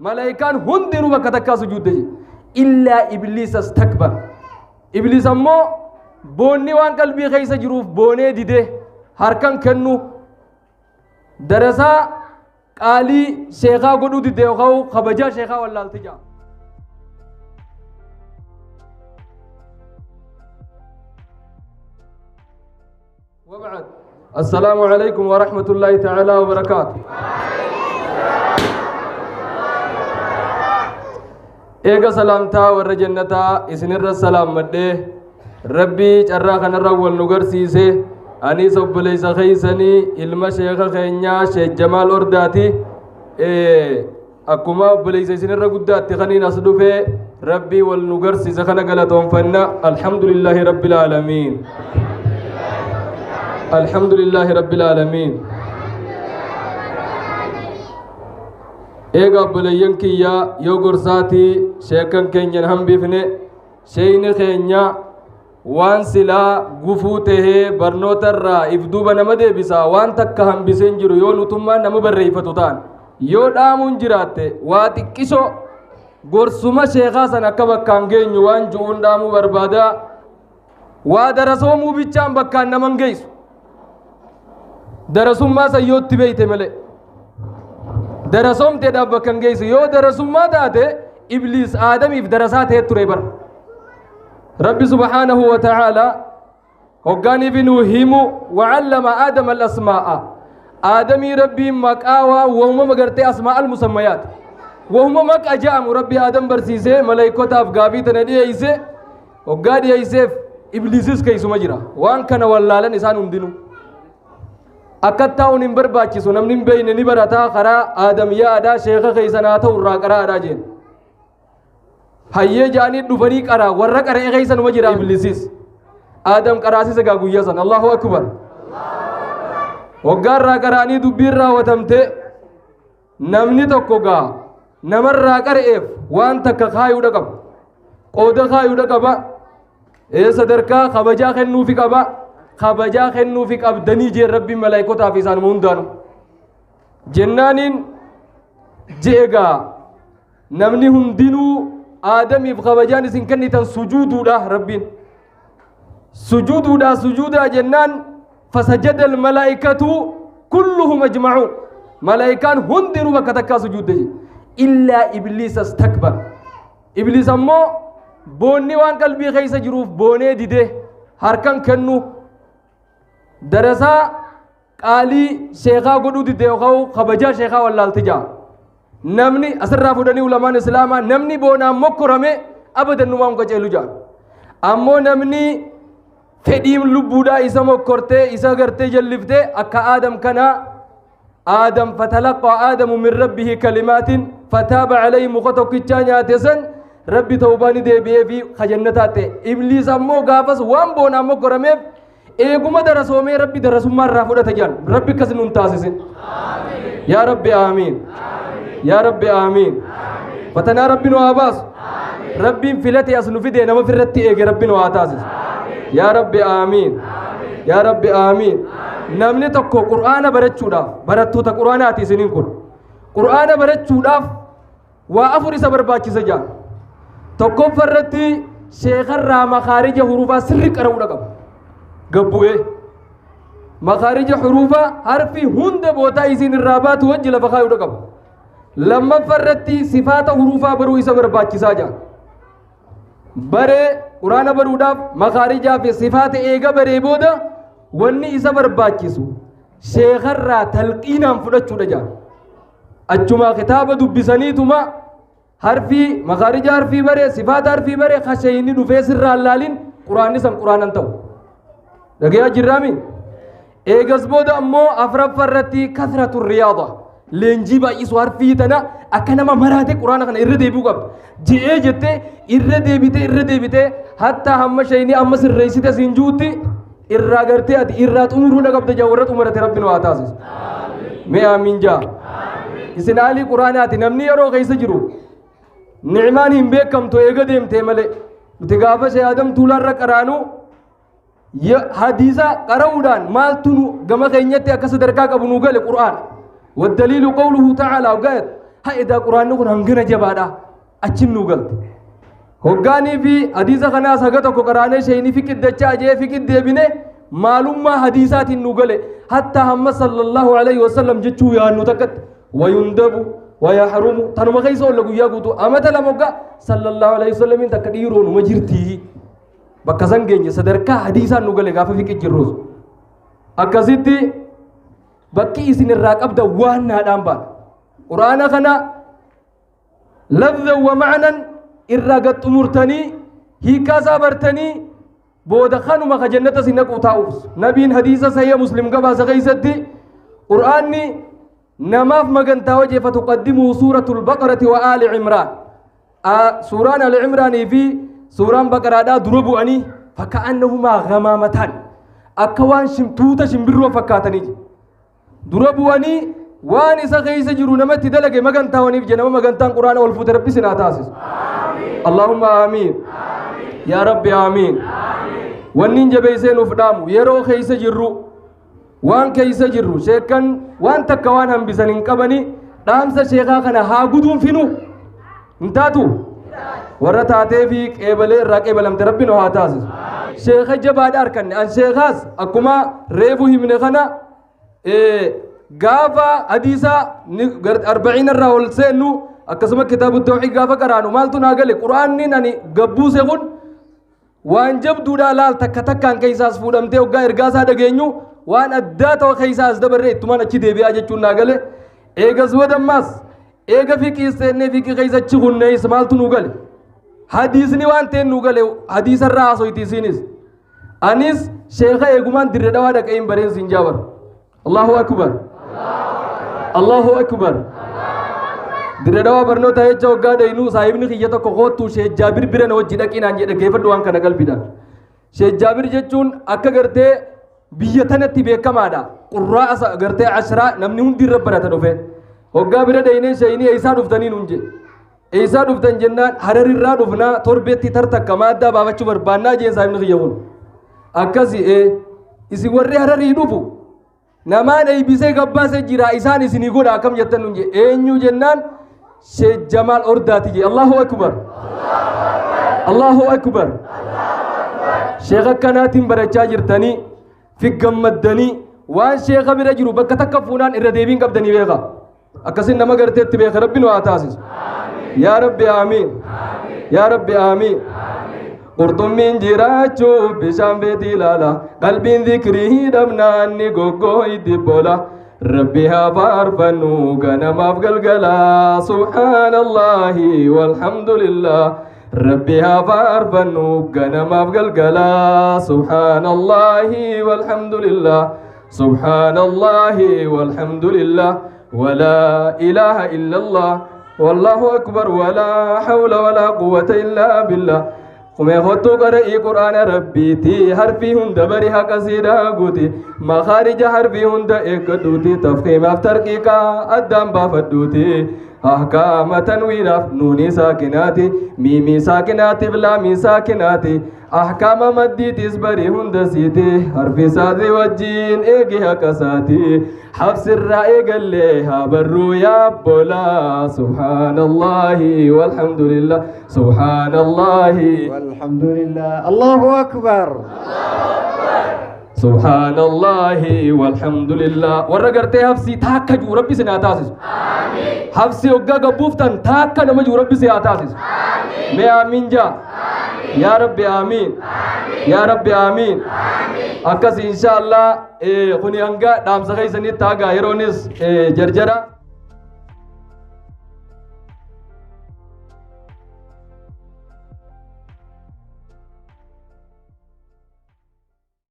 Malaayikaan hundinuu bakka takkaa sujuudde jedhe. Illaa ibliisa istakbar. Ibliis ammoo boonni waan qalbii keessa jiruuf boonee didee harkan kennu darasaa qaalii sheekaa godhuu didde yookaan kabajaa sheekaa wallaalte ja'a. وبعد السلام عليكم ورحمة الله تعالى وبركاته. Eega salaamtaa warra jannataa isinirra salaammadhee, Rabbii carraa kanarra wal nu garsiise, anis obboleessa keessanii ilma sheeka keenyaa Sheek Jamaal Ordaati. Akkuma obboleessa isinirra guddaatti kaniin as dhufee Rabbii wal nu garsiise kana galatoonfanna. Alhamdulillaahi Rabbil Aalamiin. Alhamdulillaahi Rabbil Aalamiin. Eega obboleeyyan kiyya yoo gorsaatii sheekan keenyan hambifne, sheeyni keenya waan silaa gufuu tahee barnoota irraa if duuba nama deebisa waan takka hambiseen jiru. Yoo nutummaan nama barreeffatu ta'an, yoo dhaamuun jiraatte, waa xiqqisoo gorsuma sheekaa san akka bakkaan geenyu waan ju'uun dhaamuu barbaada. Waa darasoomuu bichaan bakkaan naman geessu, darasummaa san yoo itti beeyte malee darasoomteedhaaf bakka hin geessu. Yoo darasummaa taate, Ibliis Aadamiif darasaa ta'ee ture bara. Rabbi subhaanahu wa ta'aalaa hoggaaniif nuu himu, wacallama Aadama al-asmaa'a, Aadamii Rabbiin maqaa waa wahuma gartee asmaa al-musammayaat, wahuma maqa ja'amu Rabbi Aadam barsiisee, maleeykotaaf gaafii tana dhiyeeyse. Hoggaa dhiyeeyseef, Ibliisis keeysuma jira. Waan kana wallaalan isaan hundinuu. Akka taa'uun hin barbaachisu, namni hin beeyne ni barataa. Karaa Aadam yaadhaa, sheeka keeysan haa ta'u irraa qaraadhaa jeen. Hayyee jaanii dhufanii qaraa, warra qara'e keeysanuma jira Ibliisis. Aadam qaraasise gaa guyyaa san. Allahu akbar. Hoggaa irraa qara'anii dubbiin raawwatamte, namni tokko gaa namarraa qara'eef waan takka kaayuudha qaba, qooda kaayuudha qaba, sadarkaa kabajaa kennuufi qaba. Kabajaa kennuufi qabdanii jeen Rabbiin malaayikotaa fi isaanuma hundaanu jennaaniin je'e. Gaa namni hundinuu Aadamiif kabajaan isin kennitan sujuuduudha. Rabbiin sujuuduudha, sujuudaa jennaan, fasajada almalaa'ikatu kulluhum ajma'uun, malaa'ikaan hundinuu bakka takkaa sujuudde jedhe. Illaa ibliisa istakbar. Ibliis ammoo boonni waan qalbii keessa jiruuf boonee didee harkan kennu darasaa qaalii sheekaa godhuu didde yookaan kabajaa sheekaa wallaalte ja'a. Namni asirraa fudhanii ulamaan islaamaa, namni boonaan mokkorame abadan numaan qaceelu ja'a. Ammoo namni fedhiin lubbuudhaa isa mokkortee isa gartee jalliftee akka Aadam kanaa, Aadam fatalaqaa Aadamu min rabbihi kalimaatin fataaba alayhi, muka tokkichaa nyaate san Rabbi tawbaa ni deebi'ee fi kajannataa ta'e. Ibliis ammoo gaafas waan boonaan mokkorameef eeguma darasoomee Rabbi darasummaa irraa fudhate jedhan. Rabbi akkas nun taasisin. Yaa Rabbi aamiin. Yaa Rabbi aamiin. Fatanaa Rabbi nu haa baasu. Rabbiin filate as nu fide, nama firratti eege Rabbi nu haa taasisu. Yaa Rabbi aamiin. Yaa Rabbi aamiin. Namni tokko Qur'aana barachuudhaaf, barattoota Qur'aanaati isiniin kun, Qur'aana barachuudhaaf waa afur isa barbaachisa jaa. Tokkoffaa irratti sheekarraa makaarija huruufaa sirri qara'uudha qaba. Gabbu'ee makaarija huruufaa harfi hunda bootaa isiin irraa baatu wajji lafa kaayuudha qaba. Lammaffaa irratti sifaata huruufaa baruu isa barbaachisaa jaa. Baree Quraana baruudhaaf makaarijaa fi sifaata eega baree booda, wanni isa barbaachisu sheekarraa talqiinaan fudhachuudha jaa. Achumaa kitaaba dubbisaniituma harfii makaarija harfii baree, sifaata harfii baree, kashayni dhufee sirraan laalin Quraanni san Quraanan ta'u. Dhagayaa jirraami? Eegas booda ammoo afraffaa irratti kasratu riyaada, leenjii baay'isu. Harfii tana akka nama maraate Quraana kana irra deebi'uu qabda je'ee jettee irra deebitee irra deebitee hattaa hamma shayni amma sirreessite siin juutti irraa gartee ati irraa xumuruudha qabda jaa. Warra xumurate Rabbi nu haa taasisu. Mee aamiin jaa. Isin haalii Quraanaati. Namni yeroo keessa jiru ni'maan hin beekamtu, eega deemtee malee. Nuti gaafa shee Adam Tuulaarra qaraanu, hadiisa qara'uudhaan maaltu nu gama keenyatti akka sadarkaa qabu nu gale Qur'aana. Waddaliilu qawluhu ta'aalaa hoggaayat Ha edaa quraanni kun hangana jabaadha. Achin nuu galte. Hoggaanii fi hadiisa kanaas haga tokko qaraanee sheeyni fiqiddachaa jee fiqid deebine maalummaa hadiisaatiin nu gale. Hatta hamma sallallahu alayhi wasallam jechuu yaannu takkatti wayundabu wayahrumu tanuma keessa oolla guyyaa guutuu amata 2 hoggaa sallallahu alayhi wasallamiin takka dhiiroo numa jirtii. Bakka san geenye sadarkaa hadiisaan nu gale gaafa fiqid jirrus. Akkasitti bakki isin irraa qabda waan naadhaan baana. Quraana kana lafzan wa ma'anan irraa gad xumurtanii hiikaa isaa bartanii booda kanuma ka jannata isin naqu taa'uuf. Nabiin hadiisa sahiha Muslim gabaasa keessatti Qur'aanni namaaf magantaa hojjeefatu qaddimuu suuratul Baqarati wa Aali Cimraan. Suuraan Ali Cimraanii fi suuraan Baqaraadhaa dura bu'anii fakkaannahumaa gamaamataan akka waan tuuta shimbirroo fakkaatanii dura bu'anii waan isa keessa jiru namatti dalage magantaawaniif je nama magantaan Quraana ol fuute Rabbi sinaa taasisu. Allahumma aamiin. Yaa Rabbi aamiin. Wanni hin jabeessee nuuf dhaamu yeroo keessa jirru waan keessa jirru sheekan waan takka waan hambisan hin qabani dhaamsa sheekaa kana haa guduunfinu hin taatu warra taatee fi qeebalee irraa qeebalamte Rabbi nu haa taasisu. Sheeka jabaadha harkanne an sheekaas akkuma reefu himne kana gaafa hadiisa arba'iin irraa ol seennu akkasuma kitaabu tawxiid gaafa qaraanu maaltu naa gale quraanni ani gabbuuse kun waan jabduudhaa laal takka takkaan keessaas fuudhamtee hoggaa ergaasaa dhageenyu waan addaa ta'u keessaas dabarree ittumaan achi deebi'aa jechuun naa gale. Eegas wadammaas eega fiqii seennee fiqii keessa achi kunnees maaltu nu gale hadiisni waan ta'een nu gale hadiisarraa haasoyti isiinis. Anis sheeka eegumaan dirre dhawaa dhaqee hin bareen siin jaabar. Allahu akbar. Allahu akbar. Dirre dhawaa barnoota jecha waggaa dhayinuu saahibni kiyya tokko koottuu Sheek Jaabir bira na wajji dhaqii naan jedhe geeffadhu waan kana qalbiidhaan. Sheek Jaabir jechuun akka gartee biyya tanatti beekamaadha. Qurraa gartee ashiraa namni hundi irra barata dhufe. Hoggaa bira dhayinee sheeyinii eessaa dhuftanii nuun jedhe. Eessaa dhuftan jennaan Hararirraa dhufnaa torbeetti tartakka maaddaa baafachuu barbaannaa jeen saahibni kiyya kun. Akkasi isin warri Hararii dhufu namaan eeybisee gabbaasee jira isaan isinii godha akkam jettan nun jee eenyu jennaan Sheek Jamaal Ordaati jee. Allahu akbar. Allahu akbar. Sheek akkanaatiin barachaa jirtanii fi gammaddanii waan sheeka bira jiru bakka takka fuunaan irra deebiin qabdanii beeka. Akkasin nama garteetti beeka Rabbi nu haa taasisu. Yaa Rabbi aamiin. Yaa Rabbi aamiin. Qurxummiin jiraachuuf bishaan feeti ilaala. Qalbiin zikrii dhabnaan ni goggooyti bola. Rabbi haa faarfannu ganamaaf galgala. Subhaanallahi walhamdulillah. Rabbi haa faarfannu ganamaaf galgala. Subhaanallahi walhamdulillah. Subhaanallahi walhamdulillah. ولا إله إلا الله والله أكبر ولا حول ولا قوة إلا بالله. قم يخطو قرأي قرآن ربيتي حرفي هند بري حق سيدا قوتي مخارج حرفي هند إكدوتي تفخيم أفترقيقا أدام بافدوتي أحكام تنوين نوني ساكناتي ميمي ساكناتي بلامي ساكناتي أحكام مدي تسبري هند سيتي حرفي سازي وجين إيجي حقساتي حفص الرأي قال لها برو يا بولا. سبحان الله والحمد لله. سبحان الله والحمد لله. الله أكبر. سبحان الله والحمد لله. ورقرتي حفصي تاكا جو ربي سناتاسس. حفصي وقا قبوفتن تاكا نمجو ربي سناتاسس. مي آمين جا. يا ربي آمين. يا ربي آمين. أكس إن شاء الله خني أنغا دام سخي سني تاغا يرونس جرجرا.